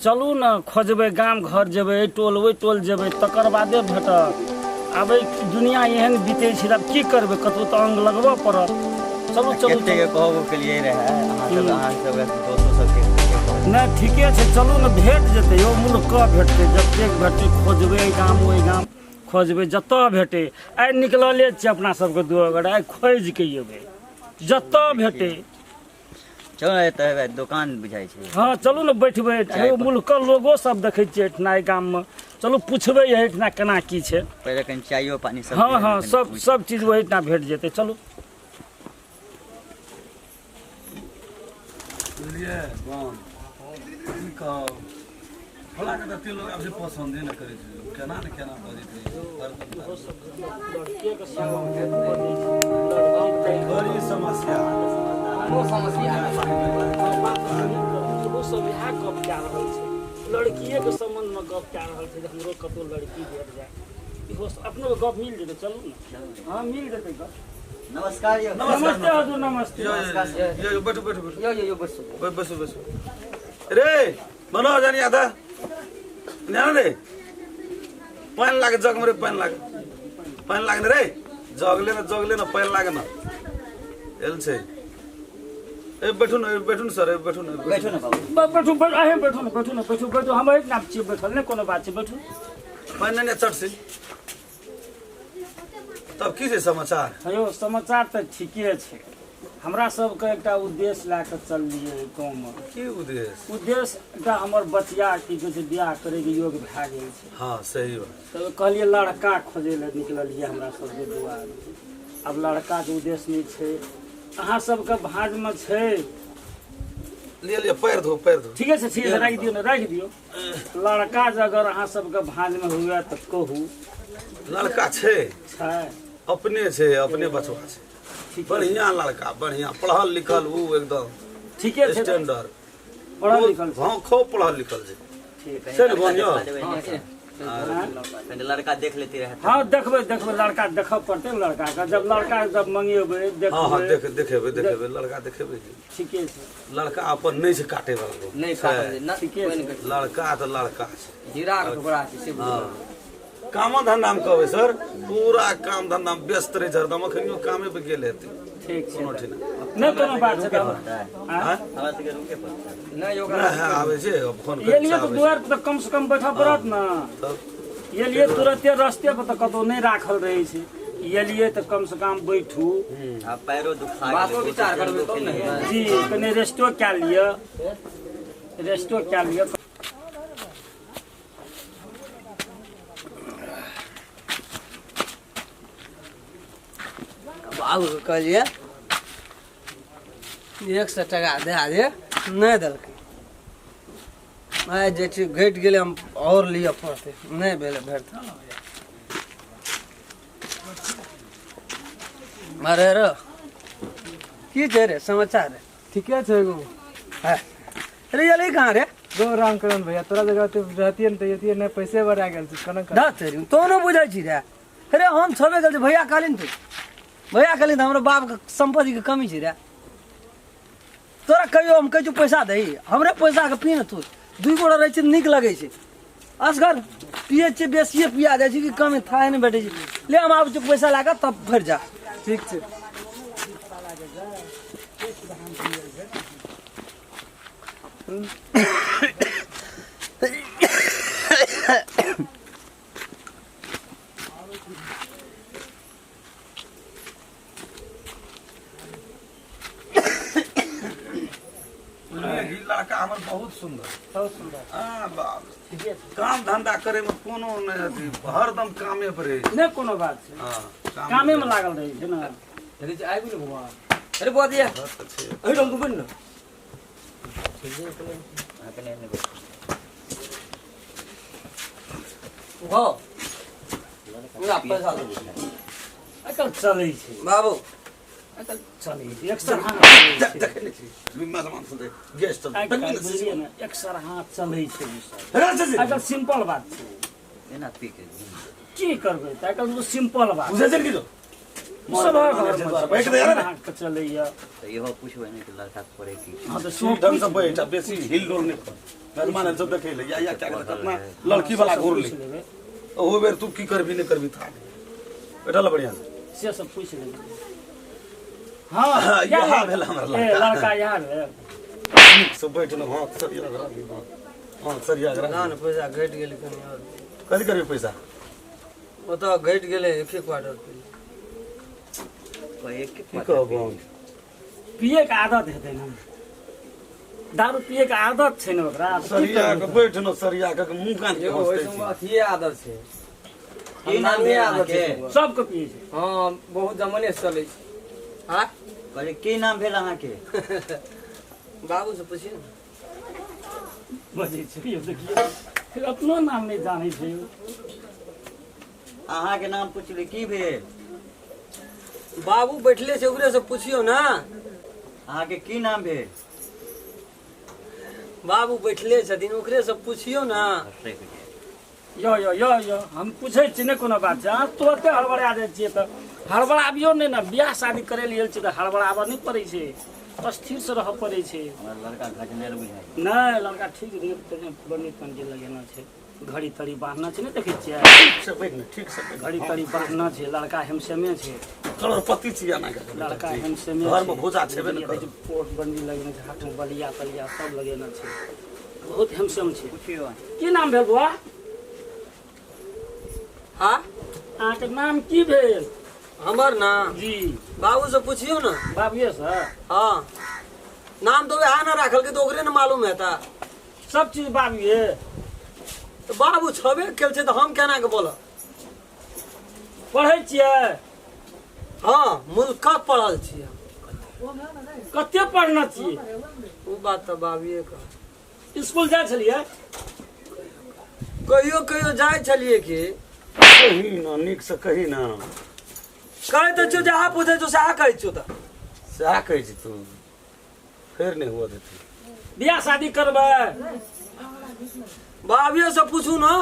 चलू ने खोजबै, गाम घर जेबै, एहि टोल ओहि टोल जेबै, तकर बादे भेटत। आब एहि दुनिया एहन बीतै छै, आब की करबै, कतहु तऽ अङ्ग लगबऽ पड़त। चलू चलू। कतेक चलू। कहबो केलियै रहए अहाँ सब, अहाँ सब दोस्तो सबके नहि, ठीके छै, चलू ने, भेट जेतै यौ, मुल्क भेटतै, जतेक भेटतै खोजबै, एहि गाम ओहि गाम खोजबै, जतऽ भेटै। आइ निकलले छियै अपना सबके दुआर, आइ खोजिके अयबै जतऽ भेटै। चलू ने, एतऽ हेबै दोकान बुझाइ छै। हँ, चलू ने, बैठबै। चाय पर। मुल्कक लोगो सब देखै छियै एहिठिना एहि गाममे, चलू पुछबै एहिठिना केना की छै। पहिले कनि चाइयो पानी सब हँ पी हँ लेबै, कनि सब पूछि। सब चीज ओहिठिना भेट जेतै, चलू। बुझलियै बम की कहब, फलाके तऽ एते लोक आब छै पसन्दे नहि करै छै, केना ने केना बजैत रहै छै हरदम। बड़ी समस्या। इहो सब इएह गप कए रहल छै, लड़किएके सम्बन्धमे गप कए रहल छै जे हमरो कतहु लड़की भेट जाय। इहो सब अपनो गप मिल जेतै, चलू ने। हँ, मिल जेतै गप। नमस्कार यौ। नमस्ते हजुर, नमस्ते। यो यो यो, बैठू बैठू बैठू। यौ यौ यौ, बैसू। बैसू बैसू। रे मनोज, जानी आधा ना रे, पानि लागे जगमे रे, पानि लागे, पानि लागने रे, जगले न, जगले न, पानि लागे न, एल छै। ए बैठू न, ए बैठू न सर, ए बैठू न। बैठू ने बाबू। बैठू बैठू, अहें बैठू ने, बैठू ने, बैठू बैठू, हम एहिठाम छियै बैठल, नहि कोनो बात छै, बैठू। पानि नहि चट से। तब की छै समाचार? हेयौ, समाचार तऽ ठीके छै। हमरा सबके एकटा उद्देश्य लए कऽ चललियै एहि गाँवमे। की उद्देश्य? उद्देश्य एकटा हमर बचिया की कहै छै बियाह करैके योग्य भए गेल छै। हँ, सही बात। तऽ कहलियै लड़का खोजै लए निकललियै हमरा सबके दुआर। आब लड़काके उद्देश्य नहि छै, अहाँ सबके भाँजमे छै? लिअ लिअ, पैर धो, पैर धो। ठीके छै, ठीक छै, राखि दियौ ने, राखि दियौ। लड़का जे अगर अहाँ सबके भाँजमे हुए तऽ कहू। लड़का छै। छै? अपने छै, अपने बचवा छै। ठीके छै। बढ़िया लड़का, बढ़िया पढ़ल लिखल, ऊ एकदम ठीके छै तऽ। स्टैंडर्ड। पढ़ल लिखल छै? हँ, खूब पढ़ल लिखल छै। ठीक। छै ने बढ़िया? कनि लड़का देख लेती रहए। हँ, देखबै देखबै, लड़का देखऽ पड़तै ने लड़काके, जब लड़का जब मंगेबै। हँ हँ। देखबै। देखेबै देखेबै, लड़का देखेबै की। ठीके छै। लड़का अपन नहि छै काटे वाला लोक। नहि छै। काटल नहि। ठीके कोइ छै। नहि कटै। लड़का तऽ लड़का छै। हीरा के टुकड़ा छै से बुझलियै। हँ, कामो धंधामे कहबै सर, पूरा काम धंधामे व्यस्त रहै छै हरदम, अखनियो कामे पर गेल हेतै। ठीक छै। कोनो ठीक नहि। नहि कोनो बात छै तऽ। पड़तै। आँय? हमरा सबके रुके पड़तै। नहि ओकरा नहि, हँ, आबै छै फोन करै एलियै छै, तऽ आबै छै। दुआरि पर तऽ कमसँ कम बैठऽ पड़त ने। तब एलियै तुरते, रस्ते पर तऽ कतहु नहि राखल रहै छै, एलियै तऽ कमसँ कम बैठू। आ पैरो दुखा गेलै। बातो विचार करबै तब ने हेतै। जी, कनि रेस्टो कए लिअ, रेस्टो कए लिअ। बाबूके कहलियै 100 टाका दए दे, नहि देलकै। आइ जे छै घटि गेलै, हम आओर लिअ पड़तै, नहि भेलै भेट। अरे रो, की छै रे समाचार रे? ठीके छै एगो। है अरे, एलै कहाँ रे? गो रामकरण भैया, तोरा जगह तऽ रहतियै ने तऽ एतियै नहि, पैसे बढ़ा गेल छै, केना दस तेरी तो नहि बुझै छी रे। अरे हम छेबे करै छी, भैया कहलिन तू, भैया कहलिन तऽ हमरा बापके सम्पत्तिके कमी छै रे? तोरा कहियो हम कहै छियौ पैसा दही, हमरे पैसाके पी ने तू। दुइ गोटा रहै छै तऽ नीक लगै छै, असगर पियै छियै बेसिए पिया जाइ छै कि कमी थाहे नहि भेटै छै। ले, हम आबै छियौ पैसा लए कऽ, तब फेर जा। ठीक छै। बुझलियै ई लड़का हमर बहुत सुन्दर। बहुत सुन्दर। हाँ बाप, काम धंधा करे में कोनो नहि अथी, हरदम कामे पर रहै छै। नहि कोनो बात छै। हाँ, कामे में लागल रहै छै ने। देखै छी आबि गेलै बौआ। अरे बौआ दिया। तऽ छै। एहिठाम घुमै ने। कनि एने बैठू। हो पूरा पैसा दे। आइ काल्हि चलै छै। बाबू। आइ काल्हि चलै छै, एक सर हाथ चलै छै। देखै नहि छी मेहमान सब गेस्ट सब। आइ काल्हि बुझलियै ने, एक सर हाथ चलै छै ई सब। आइ काल्हि सिंपल बात छै। एना पी के की करबै तऽ, आइ काल्हि सिंपल बात। बुझै छै कि तो सबहक घरमे छै। बैठ दे ने। अहाँके चलैया। तऽ इहो पुछबै ने कि लड़का पढ़े की हँ तऽ ठीक ढंग से बैठ आ बेसी हिल डोल नहि कर। मेहमान सब देखै ले या या क्या करे कितना लड़की वाला घूर ले। पूछि लेबै। ओहो बेर तू की करबी नहि करबी था बैठल बढ़िया से। से सब पूछि लेबै। हँ इएह भेल हमर ए, लड़का। लड़का इएह भेल। नीक से बैठ ने, हाथ सरिया करा दी, हाथ सरिया करा। ना ने पैसा घटि गेलै कनि आओर। कथी करबी पैसा? ओतऽ घटि गेलै एके क्वार्टर पे। एक की कहब हम? पियैके आदत हेतै ने, दारू पियैके आदत छै ने ओकरा। की सरिया करबै? के बैठ ने, सरिया के मुंह कान के एगो हंसते ओहि छी। अथिये आदत छै। की नाम खानदानी भेल आदत छै अहाँके? सुबह। सबके पियै छै। हँ, बहुत जमाने से चलै छै। हाँ। कहलियै की नाम भेल अहाँके? बाबू से पूछिए ने। बजै छै यौ, देखियौ फिर अपनो नाम नहि जानै छै यौ। अहाँके नाम पुछली की भेल? बाबू बैठले छै, ओकरे से पुछियौ ने। अहाँके की नाम भेल? बाबू बैठले छथिन, ओकरे से पुछियौ ने। यो यो यो यो, हम पूछै छी नहि कोनो बात छै। अहाँ तुरते हड़बड़ा जाइ छियै तऽ हड़बड़ाबियौ नहि ने। बियाह शादी करै लए आयल छियै तऽ हड़बड़ाबऽ नहि पड़ै छै, स्थिरसँ रहऽ पड़ै छै। हमर लड़का घटनेल बुझाइ। नहि, लड़का ठीक छै, बड़ नीक पंजी लगेना छै, घड़ी तड़ी बान्हना छै, नहि देखै छियै? ठीक से बैठ ने, ठीक से बैठ। घड़ी तड़ी बान्हना छै, लड़का हेमसेमे छै। करोड़पति छी आना के लड़का हेमसेमे। घर में भोजा छेबे ने देखै कर। छै, पोट बंडी लगेने छै, हाथमे बलिया तलिया सब लगेने छै, बहुत हेमसेम छै। पुछियौ। की नाम भेल बौआ? हाँ। अहाँके नाम की भेल? हमर नाम? जी। बाबू से पुछियौ ने। बाबुए सर? हाँ, नाम तो वएह ने राखल के तऽ ओकरे ने मालूम हेता। सब चीज बाबुए? तऽ बाबू छबे केल छै तऽ हम केना के बोलब? पढ़ै छियै? हाँ, मुल्कक पढ़ल छियै। कते पढ़ने छियै? ओ बात तऽ बाबुए कह। स्कूल जाइ छलियै? कहियो कहियो जाइ छलियै कि। कही ना, नीक से कही ना। कहै तऽ छियौ, जहाँ पूछै छौ सएह कहै छियौ तऽ। सएह कहै छी तू, फेर नहि हुअ देतै। बियाह शादी करबै? बाबुए से पूछू ने।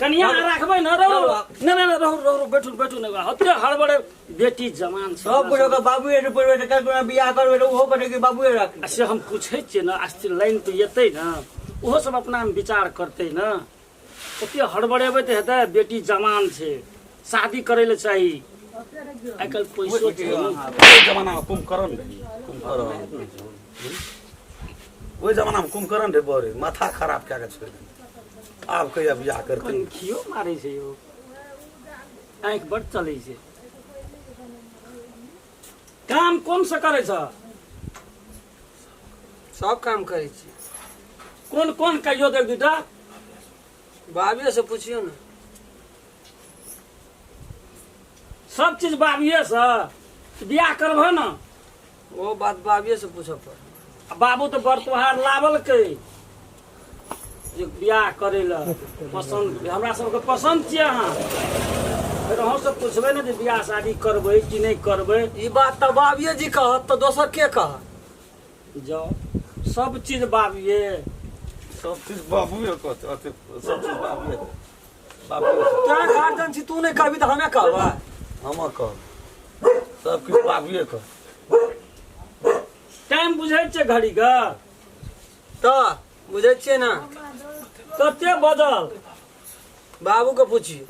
कनिया राखबै ने? रहू, नहि नहि रहू रहू, बैठू बैठू। नहि ओते हड़बड़े, बेटी जवान छै। सब कुछ ओकर बाबुए से पुछबै तऽ काल्हि कोनो बियाह करबै तऽ ओहो कहतै कि बाबुए राखी। आ से हम पूछै छियै ने, अस्थिर लाइन पे एतै ने, ओहो सब अपनामे विचार करतै ने। ओते हड़बड़ेबै तऽ हेतै? बेटी जवान छै, शादी करै लए चाही। आइ काल्हि पैसो छै ने। ओहि जमानामे कुंभकर्ण रहै, कुंभकर्ण। ओहि जमानामे कुंभकर्ण रहै, बड़े माथा खराब कए कऽ छोड़ि देने। आब कहिया बियाह करतै? कनखियो मारै छै यौ, आँखि बड चलै छै। काम कोन से करै छ? सब काम करै छी। कोन कोन कहियो तऽ एक दूटा। बाबुए से पुछियौ ने। सब चीज बाबुए से? बियाह करबह ने? ओ बात बाबुए से पूछऽ पड़त। आ बाबू तऽ बड़ तोहार लाबलकै जे बियाह करै लए पसन्द, हमरा सबके पसन्द छियै अहाँ। फेर अहूँ सब पुछबै ने जे बियाह शादी करबै कि नहि करबै? ई बात तऽ बाबुए जी कहत तऽ दोसर के कहत? जाउ, सब चीज बाबुए? सब चीज बाबुए कहतै, अथी सब चीज बाबुए बाबुए। तोरा गार्जियन छी, तू नहि कहबी तऽ हमे कहबै? हम कहब, सब किछु बाबुए कह। टाइम बुझै छियै घड़ीके? तऽ बुझै छियै ने। कते बजल? बाबू के पुछियौ।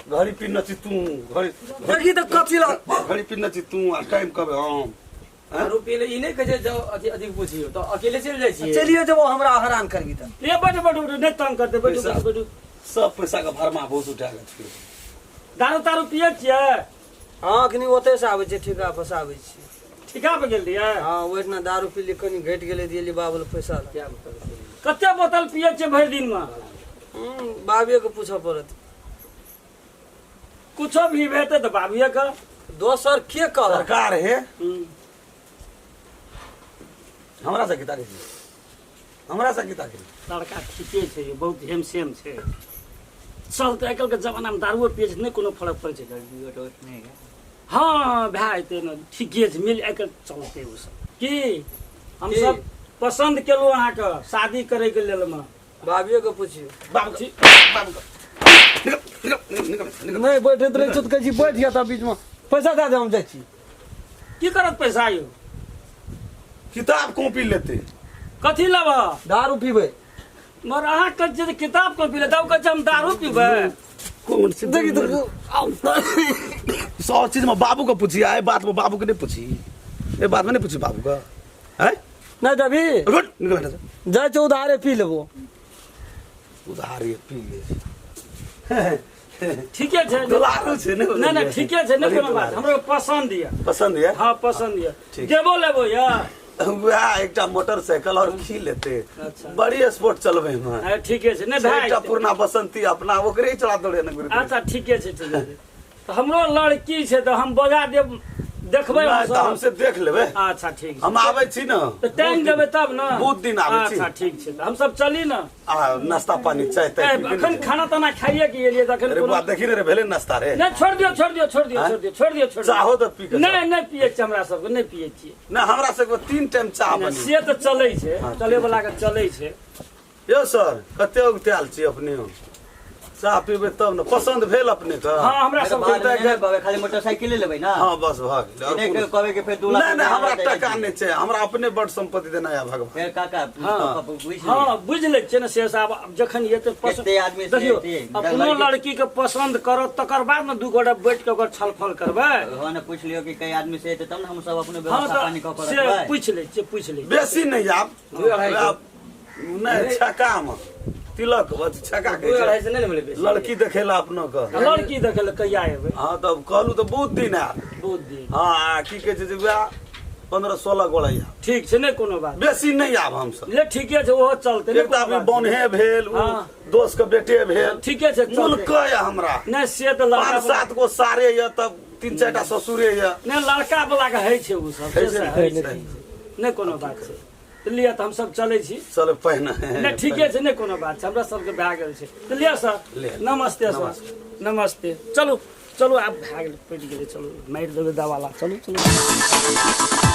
घड़ी पिन्ने छी तू, घड़ी देखी तऽ कथी लग। घड़ी पिन्ने छी तू आ टाइम कहबै हम? दारू पी ले, ई नहि कहै छै जाउ अथी अथी पुछियौ तऽ अकेले चलि जाइ छियै? चलिए जेबो, हमरा हैरान करबी तऽ। ए बैठू बैठू बैठू, नहि तंग करतै, बैठू। पैसा। बैठू बैठू। सब पैसा के भरमा भूस उठा के छोड़ि। दारू तारू पियै छियै? हँ, अखनी ओतै से आबै छियै, ठिका पर से आबै छियै। ठिका पे गेल रहियै? हँ, ओहिठिना दारू पी ली, कनि घटि गेलै, दियली बाबू लए पैसा लए। कते बोतल पियै छियै भरि दिनमे? बाबे के पूछऽ पड़त। कुछो भी हेतै तऽ बाबुए के। दोसर के कहत? सरकार हे। हमरा से की ताकै छी? हमरा से की ताकै? लड़का ठीके छै यौ, बहुत हेमसेम छै सब। तऽ आइकाल्हिके जमानामे दारुओ पियै छै, नहि कोनो फरक पड़ै छै। हँ, भए जेतै ने, ठीके छै, मिल आइकाल्हि चलतै ओ सब। की हमसब पसन्द केलहुँ अहाँके शादी करैके लेलमे? बाबे के पुछियौ। बाबू के, बाबू के। निकल निकल निकल नहि बैठैत रहै छौ तऽ कहै छी बैठ जा तब बीचमे पैसा दए दे हम जाइ छी की करत पैसा यौ किताब कॉपी लेते कथी लेबह दारू पीबै मगर अहाँ कहै छियै जे किताब कॉपी ले तब कहै छियै हम दारू पीबै कौन सी देखी तऽ सब चीज में बाबू के पूछी आए बात में बाबू के नहीं पूछी ए बात में नहीं पूछी बाबू का हैं नहि देबी रुक निकल बेटा से। जाइ छौ उधारे पी लेबो उधार ये पी ले ठीके छै दुलारू छै ने नहि नहि ठीके छै नहि कोनो बात हमरो पसन्द यऽ पसंद ये हँ पसन्द यऽ ठीक। देबो लेबो यऽ वएह एकटा मोटरसाइकिल और की लेते अच्छा। बड़ी स्पोर्ट चलबे में हँ, ठीके छै नहि भए एकटा जेतै। पुरना बसंती अपना ओकरे ही चला दौड़े ने गुरु अच्छा ठीके छै ठीके छै तऽ हमरो लड़की छै तऽ हम बजा देब देखबै नहि तऽ हमसब। हमसे देख लेबै अच्छा ठीक छै हम आबै छी ने तऽ टाइम देबै तब ने बहुत दिन आबै छी। अच्छा ठीक छै तऽ हमसब चली ने आ नाश्ता पानी चाय ताय ए, पीबे ने अखन छै। खाना ताना खाइए के एलियै तऽ अखन अरे कोनो बात देखी ने रे भेलै नाश्ता रे नहि छोड़ दियौ छोड़ दियौ छोड़ दियौ आँय? छोड़ दियौ छोड़ दियौ छोड़ दियौ चाहो तऽ पी के नहि नहि पियै छियै हमरा सबके नहि पियै छियै नहि हमरा सबके तीन टाइम चाह नहि, बनी से तऽ चलै छै चलै वला के चलै छै यौ सर कते उगतायल छी अपने चाह पीबै तब ने पसन्द भेल अपने के हाँ हमरा अरे सब बाद में नहि लेबै, खाली मोटरसाइकिले लेबै ना हाँ बस भऽ गेल आओर नहि कोनो- कहबै कि फेर 2 लाख नहि नहि हमरा रुपया टका नहि छै हमरा अपने बड़ सम्पत्ति देना है भगवान फेर काका हाँ। बुझि हाँ बुझि लै छियै ने से साहब आब जखन एतै पसन्द कते आदमी से देखियौ एतै, अपनो लड़की- लड़की के पसन्द करत तकर बाद ने दू गोटा बैठ के ओकर छलफल करबै हाँ ने पूछ लियौ कि कई आदमी से एतै तब ने हम सब अपने हाँ व्यवस्था पानी कऽ तऽ कऽ से रखबै पूछि लै छियै पूछि लै छियै बेसी नहि आब दू अढ़ाई सौ। आब नहि छक्का मे तिलक अथी छक्का दू कहै अढ़ाई छै सौ नहि ने मिले बेसी लड़की देखेला अपनो के लड़की देखै लए कहिया एबै हाँ तब कहलू तऽ बहुत दिन आयत बहुत दिन हाँ आ की कहै छै जे वएह 15-16 गोड़ा आयब ठीक छै नहि कोनो बात बेसी नहि आब हमसब ले ठीके छै ओहो चलतै नहि एक तऽ कोनो अपने बात। बौनहे भेल उ हाँ। दोस्त के बेटे भेल ठीके छै चलतै। मुल्क यऽ हमरा नहि से तऽ लड़का पाँच सात गो सारे यऽ तब तीन चारि टा ससुरे यऽ नहि लड़का वाला के होइ छै ओ सब से होइ छै से ने? होइ छै नहि कोनो बात छै तऽ लिअ तऽ हमसब चलै छी चल पहिने नहि ठीके छै नहि कोनो बात छै हमरा सबके भए गेल छै तऽ लिअ सर लिअ। नमस्ते सर नमस्ते चलू चलू आब भए गेलै पड़ि गेलै चलू मारि देबै दवाला चलू चलू।